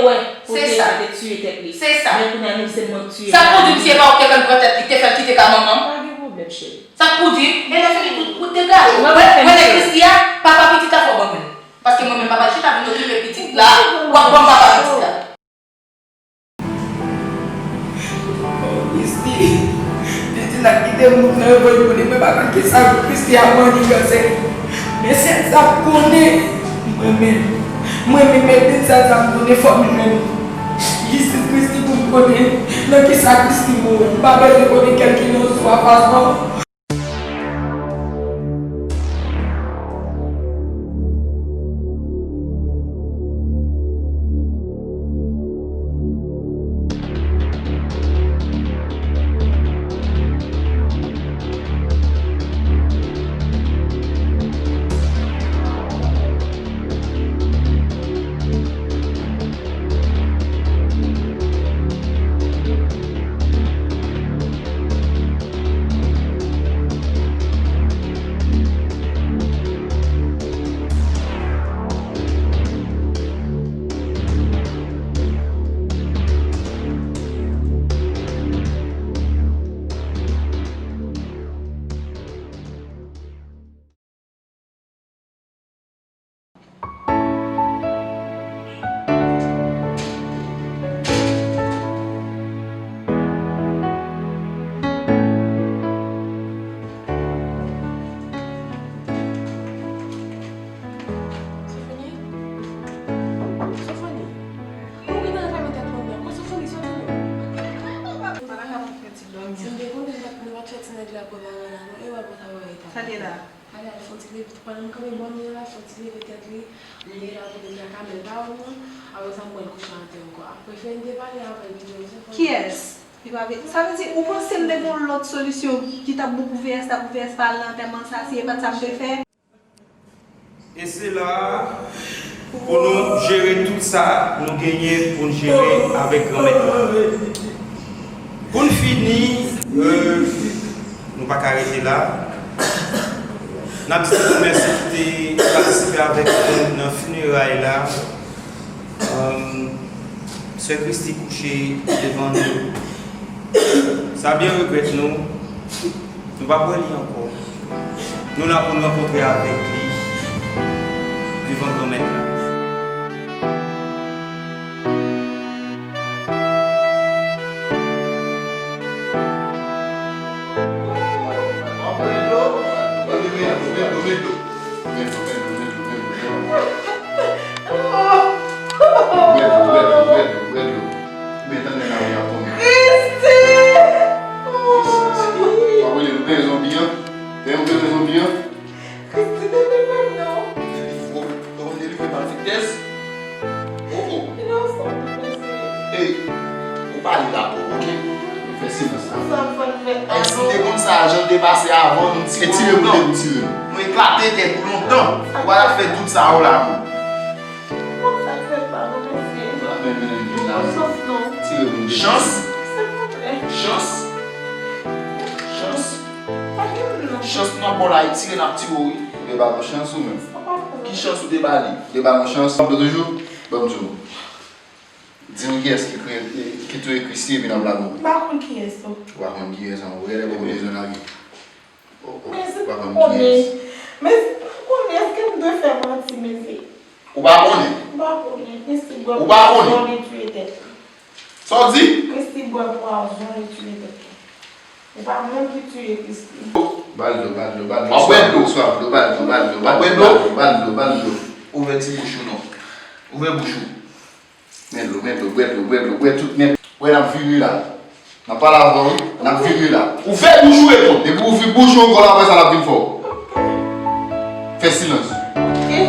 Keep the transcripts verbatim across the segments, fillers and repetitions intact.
Wè, kote li te tiye tèt li. Se sa. Men kounye a nou se mwen k tiye. Sa k pou di misye pa ou te konn pran tèt li, te fè l kite ka manman? Pa gen pwoblèm, cheri. Sa k pou di? E lè fini tout, ou te gade. Mwen pa fè misye. Kristi a, papa pitit la fò ban mwen. Paske mwen menm papa chita vin okipe pitit la, w ap ban m papa pitit la. Christy, pitit la kite m nan yo voye pou li, mwen pa konn kisa Christy ap manigansè. Men sèl sa m konnen, mwen menm, mwen menm, men sèl sa m konnen, fò m jwenn jistis Christy pou m konnen nan kisa Christy mouri. M pa bezwen konnen kèlkeswa fason. Sofoni? Sofoni? Ou gentan fèmen tèt mwen byen. Kon Sofoni, Sofoni. Mwen pa ka fè ti dòmi. Si m te konnen nou pa t fè ti nèg la pran bagay la non, e wè pou sa va eta. Sa te la. Ale, ale, fè yon ti leve, pandan m kanpe bò mwen la, fè yon ti leve tèt li, m gen la pou de Djakamèl pa ou non, apre sa m pral kouche atè ankò. Ap prefere m te pale avè l pito, se fò. Kiyès? Li pa vle, sa vle di, ou panse m te gen yon lòt solisyon ki t ap bon pou V S la, pou V S pa al nan antèman sa, si e pa t sa m te fè? E se la pou nou jere tout sa nou genyen pou n jere avèk Granmèt la. Pou n fini, euh, nou pa ka rete la. N ap di tout mèsi ki te patisipe avèk nou nan fineray la. Sè Christy kouche devan nou. Sa byen regrèt nou. Nou p ap wè li ankò. Nou la pou n rankontre avèk li devan Granmèt la. Christy! Christy, delivre m non. Ou konn delivre pa vitès. Oh, oh. Inosan, mesye. Ey, ou pale la twòp, oke? Fè silans la. Sa fè l fè. Ey, si te konn sa, jan te pase avan, nou tire w lontan. Nou eklate tèt ou lontan. Ou pa t ap fè tout sa yo la non. Bon, sa fè pa non, mesye. Men, men, men, men la. Chans non. Tire moun de. Chans. Silvouplè. Chans. Chans. Pa gen non. Chans nan bò la, e tire n ap tire w, wi. Ou gen balon chans ou menm? Ki chans ou te ba li? Ou te balon chans? M ap toujou. Ban m di w. Di m kiyès ki kreye, ki touye Christy epi n ap lage w. M pa konn kiyès, non. Ou pa konn kiyès, an, ou genlè bon bezwen lage. Oh, oh, mezi, ou pa konn kiyès. Mezi, m pa konnen, èske m dwe fè manti, mezi? Ou pa konnen? M pa konnen. Christy bwè pwazon, li tiye tèt li. Sa w di? Christy bwè pwazon, li tiye tèt li. Ou pa moun ki tiye Christy. Ba l dlo, ba l dlo, ba l dlo. W ap bwè dlo. Swaf dlo, ba l dlo, ba l dlo, ba l dlo, ba l dlo, ba l dlo. Ouvè ti bouch ou non. Ouvè bouch ou. Men dlo, men dlo, bwè dlo, bwè dlo, bwè tout, men. Wè, n ap vire la. N ap pale avè w, wi. N ap vire la. Ouvè bouch ou, reponn. Depi w ouvri bouch ou ankò la, apre sa, n ap vin fè w fè silans. Oke.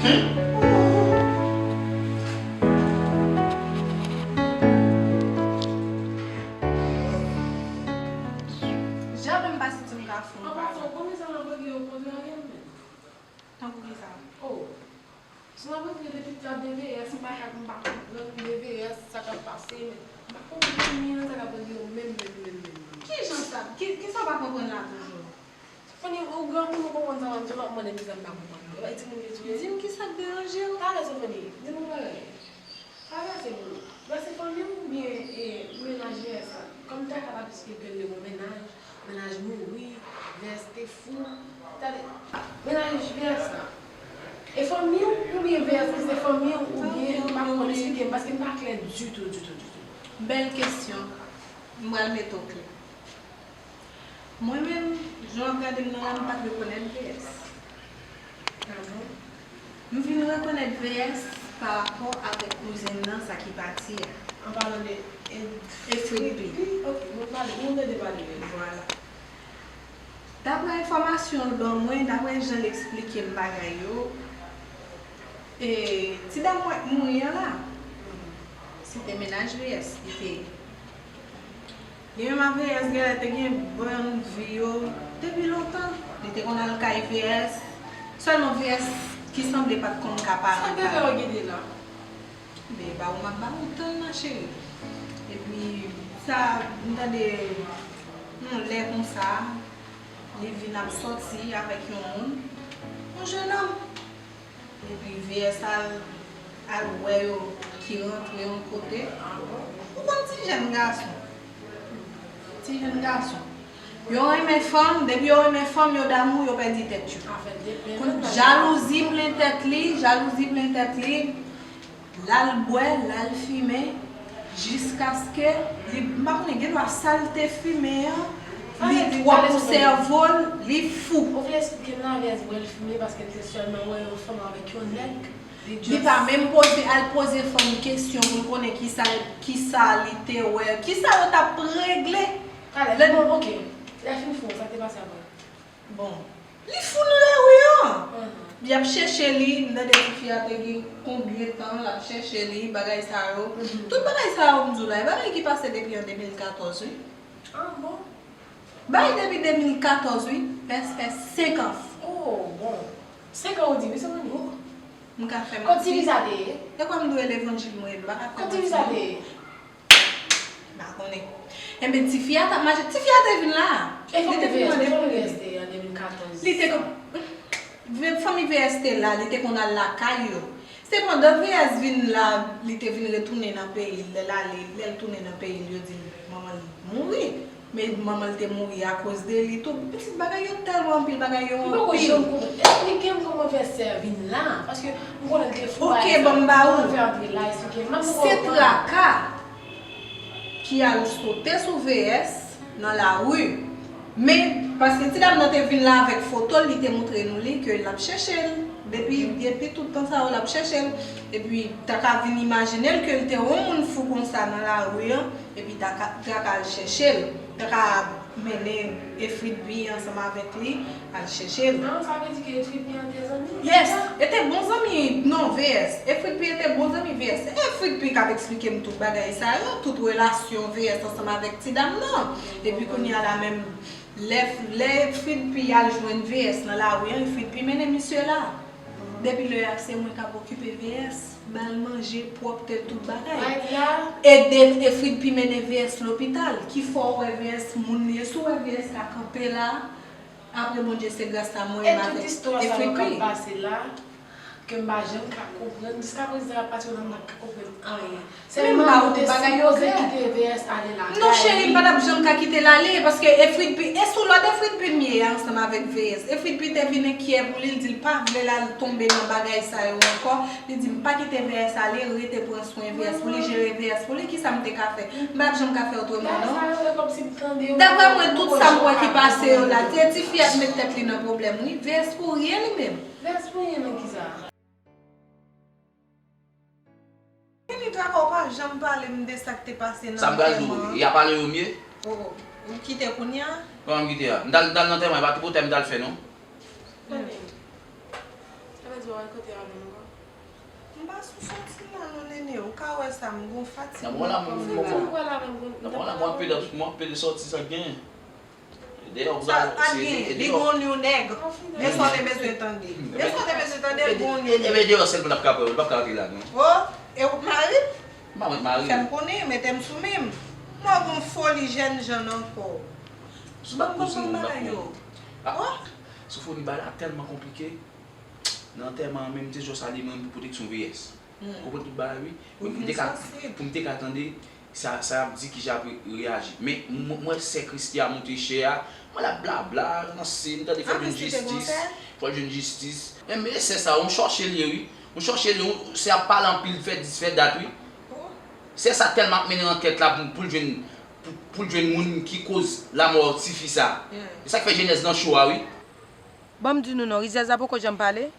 Hum. Janm pa santi m ka fè yon bagay. An pasan, w konn sa nan bòdye yo konn anyen menm. Tankou kisa? Oh. Si n ap rantre depi t ap D V S, m pa ka, m pa konprann D V S, sa k ap pase, men m pa konprann anyen nan sa k ap rantre yo menm, menm, menm, menm, menm. Ki jan sa? Ki, kisa w pa konprann la toujou? Sofoni, ou granmoun, ou konprann sa m ap di w, w ap mande m kisa m pa konprann la. E pa timoun yo touye? Di m kisa k deranje w. Talè, Sofoni, di m yon bagay. Tande, menaj V S la. E fanmi w oubyen V S ki se fanmi w oubyen m pa konprann, esplike m paske m pa klè ditou, ditou, ditou. Bèl kesyon. M pral mete w klè. Mwen menm, jan w ap gade m nan la, m pa t rekonèt V S. Ah bon? M vin rekonèt V S pa rapò avèk kouzen m nan, sa ki pati a. An palan de Efrit P. Ok, mwen pale, mwen tande pale de. Vwala. Daprè enfòmasyon l ban mwen, daprè jan l eksplike m bagay yo, e, ti dam mwen k mouri an la, se te menaj V S li te ye. Li menm ak V S genlè te gen bòn vi yo depi lontan. Li te konn al kay V S. Sèlman V S ki sanble pa t konn ka pale. Sa te fè yo kite la? Men ba ou m ap ba ou tann nan cheri. Epi sa, m tande yon lè konsa, li vin ap sòti avèk yon moun, yon jennonm. Epi V S al, al wè yo ki rantre yon kote. Ou konn ti jèn gason. Ti jèn gason. Yo renmen fanm, depi yo renmen fanm, yo damou, yo pèdi tèt yo. Kounye jalouzi plen tèt li, jalouzi plen tèt li, l al bwè, l al fimen, jiskaske li, m pa konnen, gen dwa sa l te fimen an, li twò pou sèvo l, li fou. Ou vle esplike m nan vèz bwè l fimen paske l te sèlman wè yon fanm avèk yon nèg? Li pa menm poze, al poze fanm kesyon pou l konnen kisa, kisa li te wè, kisa yo t ap regle. Talè, bon, ok. Lè fin fou, sa te pase apre? Bon, li fou nan lari an. Y ap chèche li, m tande tifi a te gen konbyen tan l ap chèche li, bagay sa yo. Tout bagay sa yo m di w la, e bagay ki pase depi an de mil katòz, wi. Ah bon? Bagay depi de mil katòz, wi. Pès fè senk an. Oh, bon. Senk an ou di, wi, se vre. M ka fè manti. Kot tifi sa te ye? E kwa m dwe levanjil mwen, m pa ka fè manti. Kot tifi sa te ye? M pa konnen. Enben, tifi a t ap mache. Tifi a te vin la. E fanmi V S, fanmi V S te an de mil katòz. Li te kon-, fanmi V S te la, li te konn al lakay yo. Se pandan V S vin la, li te vin retounen nan peyi l. Lè l ale, lè l tounen nan peyi l, yo di l manman l mouri. Men manman l te mouri akoz de li tou. Pitit, bagay yo tèlman anpil, bagay yo anpil. M poko janm konprann. Esplike m kòman V S vin la. Paske m konnen l te fou. Ok, ban m ba ou. Fè antre la, esplike m. Se traka ki al sote sou V S nan lari. Men, paske ti dam nan te vin la avèk foto l, li te montre nou li ke l ap chèche l. Depi, depi tout tan sa yo, l ap chèche l. Epi, ta ka vin imajine l ke l te yon moun fou konsa nan lari an. Epi ta ka, ta ka al chèche l. Ta ka mennen Efrit P ansanm avèk li al chèche l. Non, sa vle di ke Efrit P an te zanmi? Yes, e te bon zanmi, non, V S. Efrit P e te bon zanmi V S. Efrit P k ap eksplike m tout bagay sa yo, tout relasyon V S ansanm avèk ti dam nan. Epi kounye a la menm, lè, lè Efrit P al jwenn V S nan lari an, Efrit P mennen misye la. Depi lè a, se mwen k ap okipe V S, ba l manje, pwòpte l, tout bagay. E de, Efrit P mennen V S lopital. Ki fè w wè V S moun li ye. Si w wè V S ka kanpe la, apre Bondye se gras a mwen menm avèk Efrit P. E tout istwa sa yo k ap pase la, ke m pa janm ka konprann. Jiskaprezan y ap pase yo nan m pa ka konprann anyen. Sèlman nou te sipoze kite V S ale lakay li. Non, cheri, m pa t ap janm ka kite l ale, paske Efrit P, e sou lòd Efrit P m ye a ansanm avèk V S. Efrit P te vin enkyè pou li, l di l pa vle l al tonbe nan bagay sa yo ankò. Li di m pa kite V S ale, rete pran swen V S pou li, jere V S pou li, kisa m te ka fè? M pa t janm ka fè otreman, non. Daprè mwen, tout sa m wè ki pase yo la, se tifi a t met tèt li nan pwoblèm, wi. V S pou ryen li menm. V S pou ryen nan kisa? Vini traka, ou pa janm pale m de sa k te pase nan antèman an. Sa m pral di w, y a pale yo m ye? Oh, oh. Ou kite kounye a? Kòman m kite a? M t al, m t al nan antèman, e pa tripotay m t al fè, non. Sa vle di w al kote avè m ankò? M pa sou sòti la non, Nene. Ou ka wè sa, m gon fatig nan kò m. Nan bon la, m ap pede, m ap pede sòti sa k genyen. Dèyè, ou pa gen, li gon yon nèg. Men sa w te bezwen tande. Men sa w te bezwen tande, li gon yon nèg. Ebyen, dèyè, sèl pou n ap ka wè, li p ap ka antre la, non. Oh, e ou k mari m? M pa mwen k mari m. Fè m konnen, mete m sou men m. Mwen gon foli jènjan nan kò. Ban m konprann bagay yo. Oh. Soufoni, bagay la tèlman konplike. Nan antèman an menm, m te jis ale mwen pou pwoteksyon V S. Ou konprann tout bagay, wi. Pou m te ka, pou m te ka tande, Sa, sa y ap di, kijan y ap re-, reyaji. Men, m, m wè sè Christie a monte chè a, mwen la blabla, ranse, m tande fò l jwenn jistis, fò l jwenn jistis. Men, men sè sa, yon chòche l ye, wi. Yon chòche l ye, yon, sè ap pale anpil, fè dis, fè dat, wi. Sè sa tèlman ap mennen ankèt la pou, pou l jwenn, pou, pou l jwenn moun ki koz lanmò tifi sa. Se sa k fè jenès nan cho a, wi. Ban m di nou non, rizyèz la poko janm pale.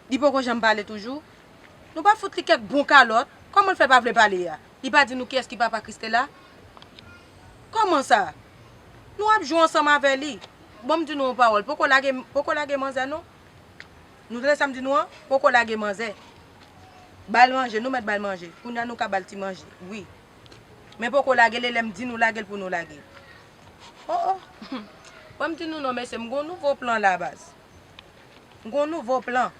Li poko janm pale toujou. Nou pa fout li kèk bon kalòt. Kòman l fè pa vle pale a? Li pa di nou kiyès ki papa Christela? Kòman sa? Nou ap jwe ansanm avè li. Ban m di nou yon pawòl. Poko lage, poko lage manzè non. Nou tande sa m di nou an? Poko lage manzè. Ba l manje, nou mèt ba l manje. Kounye a nou ka ba l ti manje. Wi. Men poko lage l, e lè m di nou lage l pou nou lage l. Oh, oh. Ban m di nou non, mesye, m gon nouvo plan la, baz. M gon nouvo plan.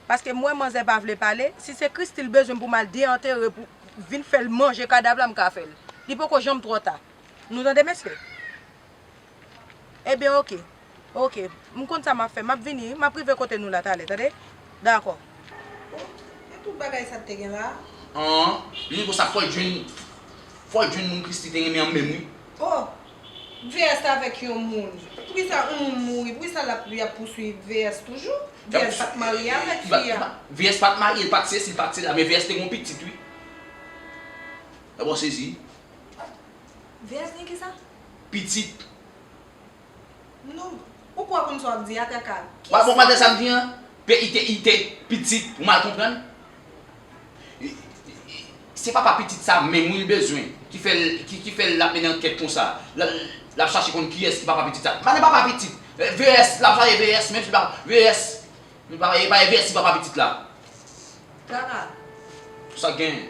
Paske m wè manzè pa vle pale. Si se Christie l bezwen pou m al deantere, pou vin fè l manje kadav la, m ka fè l. Li poko janm twò ta. Nou tande, mesye? Ebyen, oke. Oke. M konn sa m ap fè. M ap vini, m ap rive kote nou la talè, tande? Dakò. Oh, e tout bagay sa te gen la? An, li konsa fò l jwenn, fò l jwenn moun Christie te renmen an menm, wi. Oh, V S avèk yon moun. Poukisa yon moun mouri? Poukisa l ap, y ap pouswiv V S toujou? V S pa t marye avèk fi a? V S pa t marye, l pa t sesi, l pa t sela, men V S te gon pitit, wi. Dabò sezi. V S gen kisa? Pitit. Non. Ou kwè konn sa w ap di a, Kaka? Wa bon, madan sa m di an, P I T I T, pitit, ou mal konprann? Se papa pitit sa menm wi l bezwen, ki fè l, ki, ki fè l ap mennen ankèt konsa. L, l ap chache konn kiyès ki papa pitit sa. Pa gen papa pitit. V S, l ap chache V S, menm si pa V S. Li pa, li pa envesti papa pitit la. Kaka. Sa k genyen?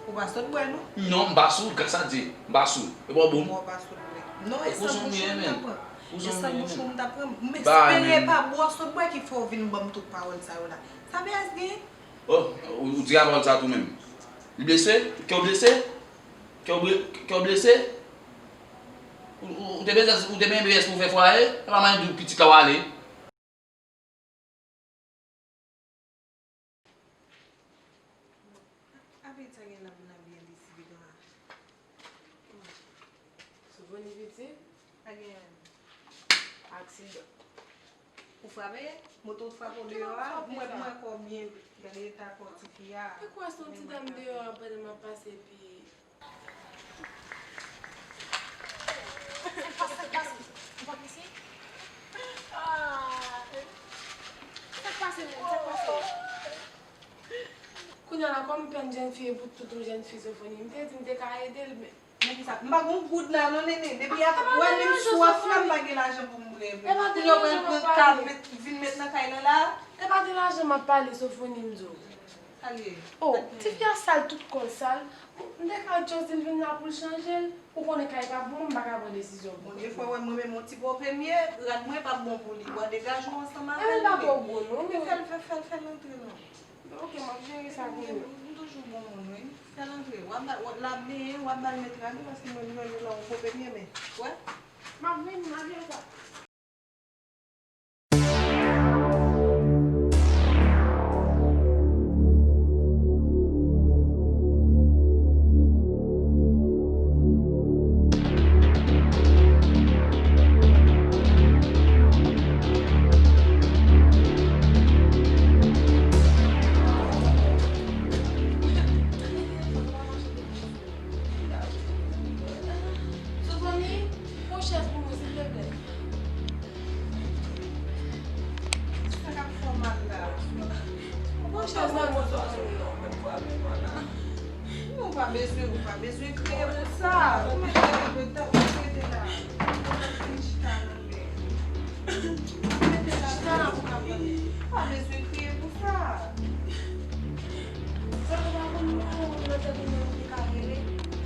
Ou pa sot bwè, non? Non, m pa sou, gras a Dye, m pa sou. E bò bon. Bon, ou pa sot bwè. Non, e san bouch ou m ta pran. E san bouch ou m ta pran. M espere pa bwè sot bwè ki fè w vin ban m tout pawòl sa yo la. Sa V S genyen? Oh, ou, ou di a pawòl sa tou menm. Li blese? Kè w blese? Kè w ble-, kè w blese? Ou, ou, ou te bezwen, ou te bezwen V S pou fè fwaye? E pa manyen di w pitit la w ale. Avè sa gen la pou n ap byen deside kòman. Souvni pitit? Pa gen aksidan. Ou frape? Moto w frape w deyò a? Mwen, mwen kò byen, gade eta kò tifi a. E kwa se yon ti dam deyò a pandan m ap pase epi Sa k pase? Sa k pase? Ou pa blese? Ah! Sa k pase menm? Sa k pase? Kounye a la, kòm pèn jèn fi e pou tout yon jèn fi Sofoni, m te di m te ka ede l, men. Men kisa? M pa gon goud la non, Nene. Depi ap wè menm swaf la, m pa gen lajan pou m reve. Kounye a w pral pran kad, met, vin met nan kay lan la. E pa de lajan m ap pale, Sofoni, m di w. Sa l ye? Oh, tifi a sal, tout kò l sal. M te ka just di l vin la pou l chanje l. Ou konnen kay pa bon, m pa ka pran desizyon pou ou. Bon, defwa w wè mwen menm yon ti pò premye, rad mwen p ap bon pou li. W a degaje w ansanm avè l. E men l pa twò gwo non. Men fè l, fè, fè, fè l antre non. Ok, m ap jere sa pou ou. M toujou bon moun wi. Fè l antre. W ap ba, w ap, l ap benyen, w ap ba l met rad ou paske mwen m jwenn ou la yon pò premye men. Wè? M ap vini, m ap jere sa. Sofoni, pran chèz pou mwen, silvouplè. Sa k ap fè w mal la? Pran chèz la, non, Sofoni. Non, ou pa bezwen, ou pa bezwen kriye pou sa. Ou mèt rete la. Ou mèt chita la. Ou mèt chita la pou w ka pale. Ou pa bezwen kriye pou sa. Sa w pa konn nimewo m nan tèt ou menm ki ka rele.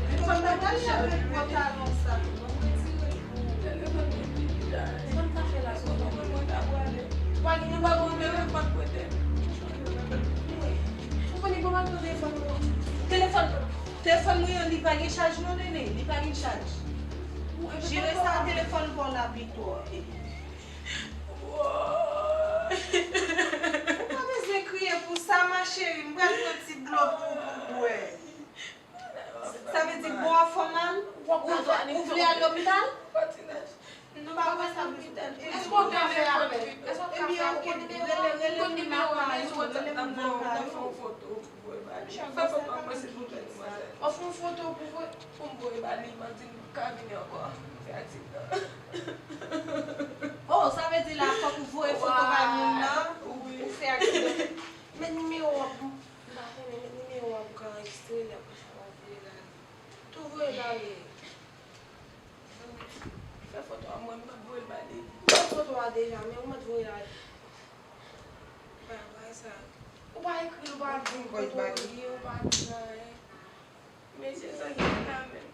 Telefòn nan pral chèche pou pòtalon sa tou. Ban m retire l pou ou. Telefòn nan pita. Sa m ta fè la, Sofoni? Mwen ta pwale. Ou pa gen, ou pa gen telefòn prete m. Wi. Sofoni, ban m al pran telefòn mwen. Telefòn, telefòn mwen an, li pa gen chaj non, Nene. Li pa gen chaj. Jere sa telefòn pa w la pito. Ou pa bezwen kriye pou sa, ma chérie. M pral pran ti dlo pou ou, pou w bwè. Sa vle di bò a fè w mal? Ou, ou vle al lopital? Patinaj. Nou pa wè sa vle di. Èske w ka fè apèl? Èske w ka fè apèl? Ebyen, ok, rele, rele moun nan kay ou, rele moun nan kay ou. Fè foto an mwen, silvouplè, demwazèl. Ou fè yon foto pou voye? Pou m voye ba li, m ap di l m ka vini ankò. M fè aksidan. Oh, sa vle di la, fòk ou voye foto bay moun nan, ou, ou fè aksidan. Met nimewo a pou m, m pa konnen, met nimewo a pou m ka anrejistre l, apre sa, m ap voye l ale. Tou voye l ale. Fè foto a mwen, m ap voye l ba li. M fè foto a deja, men ou mèt voye l ale. Pa, pa sa. Ou pa ekri l, ou pa di m kote w ye, ou pa di anyen. Mesye, sa ki fè la menm?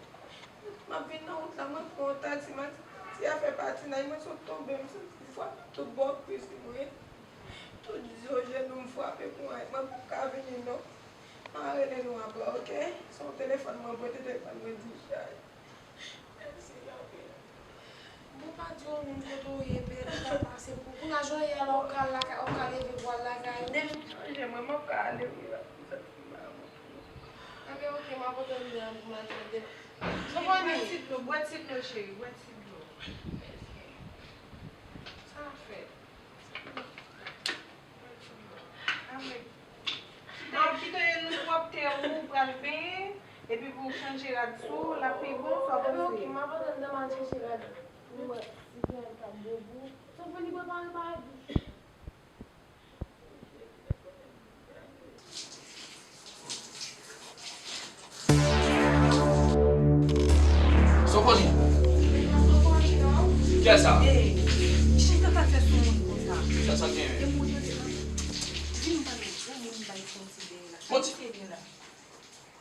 M ap vin nan wout la, mwen pran yon taksi, m ap di, taksi a fè patinaj, mwen sot tonbe, m santi m frape tout bò kwis mwen. Tout zo jenou m frape pou anyen. Mwen p ap ka vini non. M a rele nou apre, ok? Se yon telefòn mwen pran, telefòn mwen dichaj. Mèsi anpil. Bon, pa di yon moun kote w ye, pè, ou pa pase pou, pou n a jwenn yè la, ou ka lakay, ou ka leve pou al lakay ou. Depi m chanje, mwen, m ap ka ale, wi, la, m santi m pa bon. Enben, ok, m ap pote l devan pou m al tande. Sovani, bwè ti dlo, bwè ti dlo, cheri, bwè ti dlo. Sa ap fèt. Chita, kite nou pwòpte ou pral benyen, epi pou w chanje rad sou, l ap pi bon, sa w panse? Ebyen, ok, m ap antre anndan, m al chèche rad pou m wè si gen rad k ap bon pou ou. Sovani prepare bagay douch. Sofoni. Kiyès sa? Chita pa fè sou moun konsa. Kiyès sa gen? E moun yo te vin pa nan gwo moun bay fon ti dèyè la. Sa ki te gen la?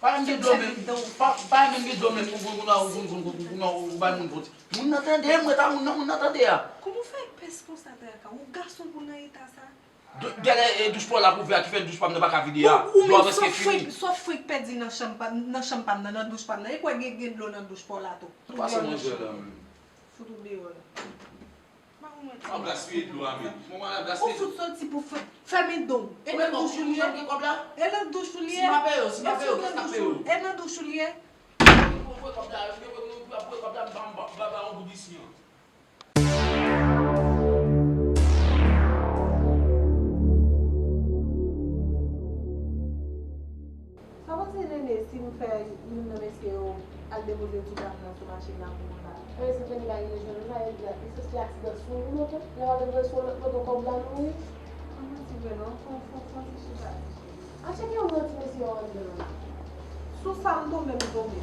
Pa menm gen dlo menm. Pa, pa menm gen dlo menm pou, pou, pou, pou, pou, pou, pou, pou, pou, pou bay moun fon ti. Moun nan tande, m ret a moun nan, moun nan tande a. Kòman w fè pès konsa, Traka? Ou gason pou nan eta sa? Dèyè, e, douch pa w la k ouvè a ki fè douch pa m nan pa ka vide a. Dlo a prèske fini. Sa w fenk pèdi nan chanm pa m, nan chanm pa m nan, nan douch pa m nan. E kwè gen, gen dlo nan douch pa w la tou. Pase manje la menm. Fout ou deyò la. M ap gaspiye dlo a menm. Ou fout soti pou fè, fèmen don w. E nan douch ou l ye? E nan douch ou l ye? E nan douch ou l ye? Sa w panse, Nene, si m fè youn nan mesye yo al depoze ti dam nan sou machin la pou mwen la? Ebyen, si Tony pa gentan jwenn ou la, yo di la, li soti aksidan sou yon moto, lè w al depoze sou yon lòt moto, kòb la mouri. An manti vre non, fò, fò, fò ti chita. A tcheke yon ti mesye yo anndan an. Sou sa m tonbe, m tonbe.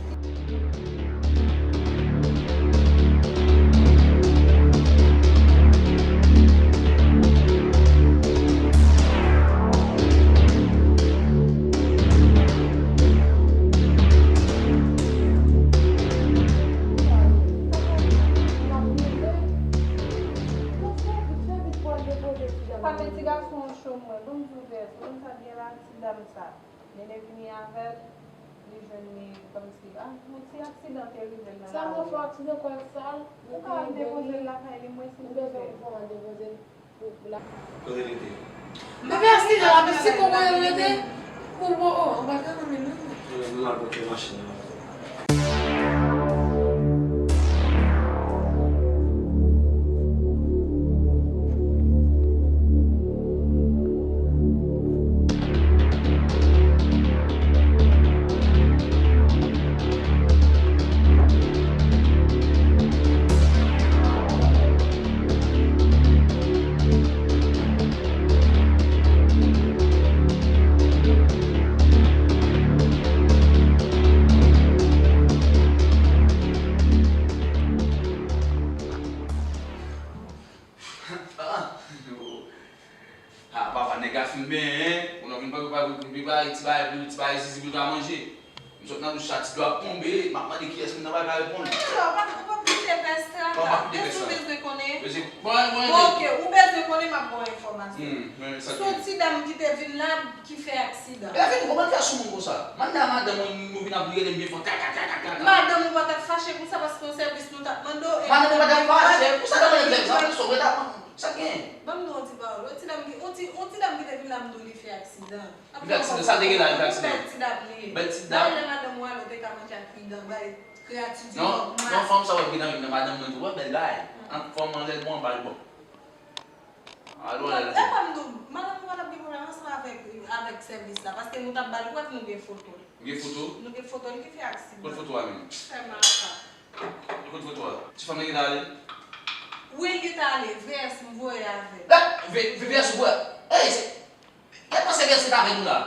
Sa fè ti gason an cho mwen, ban m di w vèsè, ban m sa byen la. Ti dam sa, Nene vini avè l, li jwenn li kòmsi, ah, yon ti aksidan te rive l nan lari a. Sa mwen fè aksidan kwè sal, ou ka al depoze l lakay li, mwen si m bezwen fè. Ou bezwen fè depoze l pou, pou la. Kote li te? Mwen fè aksidan la, men si kote l rete, ou bon, oh, ou pa ka nan men non. Nou al pote machin nan. Ah, papa, nèg la fin benyen, hein? Kounye a w vin prepare, prepare ti bagay pou li, ti bagay zizi pou li ka manje. M sot nan douch la, ti dlo ap tonbe, m ap mande kiyès moun nan, pa ka reponn. Ou pa, ou pa kite pès Traka. Bon, m ap kite pès la. Èske w bezwen konnen? Bon, ok, ou bezwen konnen, m ap ba w enfòmasyon. Hmm, men sa ki. Se yon ti dam ki te vin la, ki fè aksidan. Epi, ou konprann fè sou moun konsa. Mande a madanm ou, nou vin ap rele m byen fò, kaka, kaka, kaka. Madanm ou pa t ap fache konsa paske yon sèvis nou t ap mande w, e madanm ou pa t ap fache, pou sa nan mande m sèvis, sa pou sa w rele a madanm ou. Sa gen? Ban m di w yon ti pawòl. Yon ti dam ki, yon ti, yon ti dam ki te vin la m di w li fè aksidan. Li fè aksidan? Sa l te gen la, li fè aksidan? Yon bèl ti dap li ye. Bèl ti dap. Bay lè madanm ou ale, w te ka manje ak pidan, bay kreyati di kòk mwa. Non, non, fanm sa w ap gen nan men nan madanm mwen tou, wè bèl bagay. An fòm anlè l bon, anba l bon. Alò, alò. E pa m di w, madanm ou pa t ap gen pwoblèm ansanm avèk, avèk sèvis la, paske nou t ap ba l prèv, nou gen foto l. Ou gen foto? Nou gen foto l ki fè aksidan. Kot foto a menm? Fè m al sa. E kot foto a? Ti fanm nan gentan ale? Wi, l gentan ale. V S m voye avè l. La, V, V, V S ou voye? Ey, se, y ap panse V S se t avèk nou la.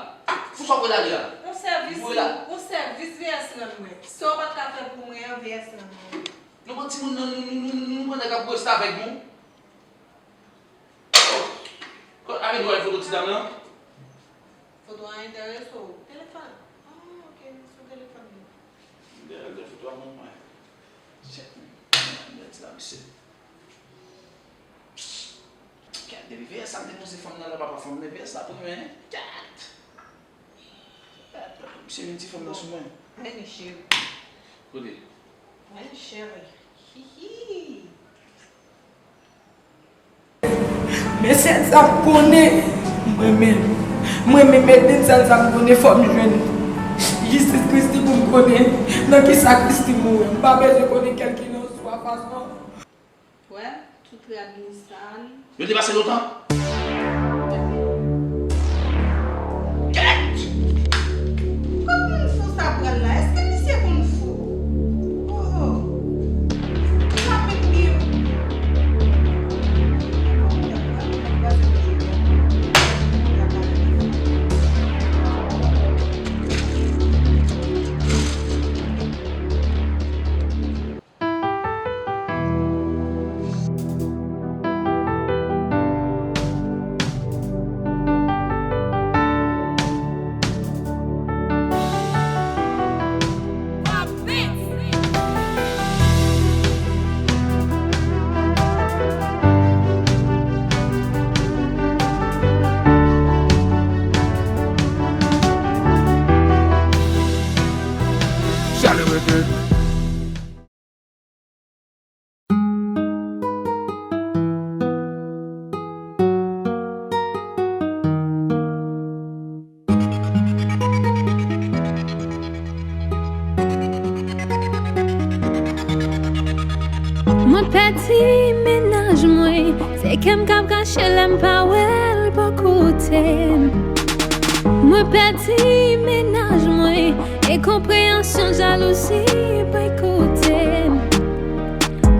Fout sa w voye l ale a. Yon sèvis, yon sèvis V S rann mwen. Sa w pa t ka fè pou mwen an, V S rann mwen. Nou pran timoun nan, nou, nou, nou, nou, nou pran nèg k ap reste avèk nou. Kot avè nou al foto ti dam nan? Foto a enterese w? Telefòn. Ah, ok, sou telefòn li. M te al de foto a manman. Shit, man. Bèl ti dam, mesye. Gad, depi V S ap depoze fanm nan la, papa fanm nan, V S la pou mwen. Gad. Gad, misye vin ti fanm nan sou mwen. Reni cheri. Kote? Reni cheri. Hihi. Men sèl sa m konnen, mwen menm, mwen menm Edlin, sèl sa m konnen, fò m jwenn jistis Christie pou m konnen nan kisa Christie mouri. M pa bezwen konnen kèlkeswa fason. Wè, tout rad li sal. Yo te pase lontan? Kèt! Kot moun fou sa pral la? Èske misye konn fou? Oh! Sa met li. Mwen pèdi mennaj mwen, se kè m k ap rache lè m pa wè l bò kote m. Mwen pèdi mennaj mwen, enkonpreyansyon, jalouzi boykote m.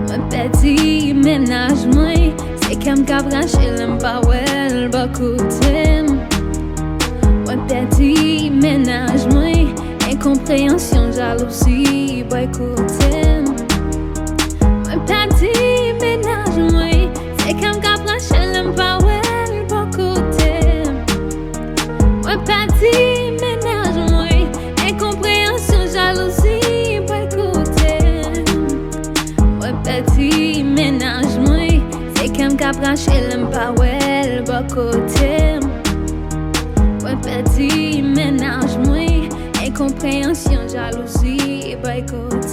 Mwen pèdi mennaj mwen, se kè m k ap rache lè m pa wè l bò kote m. Mwen pèdi mennaj mwen, enkonpreyansyon, jalouzi boykote m. Mwen pèdi mennaj mwen, se kè m k ap rache lè m pa wè l bò kote m. Mwen pèdi mennaj mwen, enkonpreyansyon, jalouzi boykote m. Mwen pèdi mennaj mwen, se kè m k ap rache lè m pa wè l bò kote m. Mwen pèdi mennaj mwen, enkonpreyansyon, jalouzi boykote m.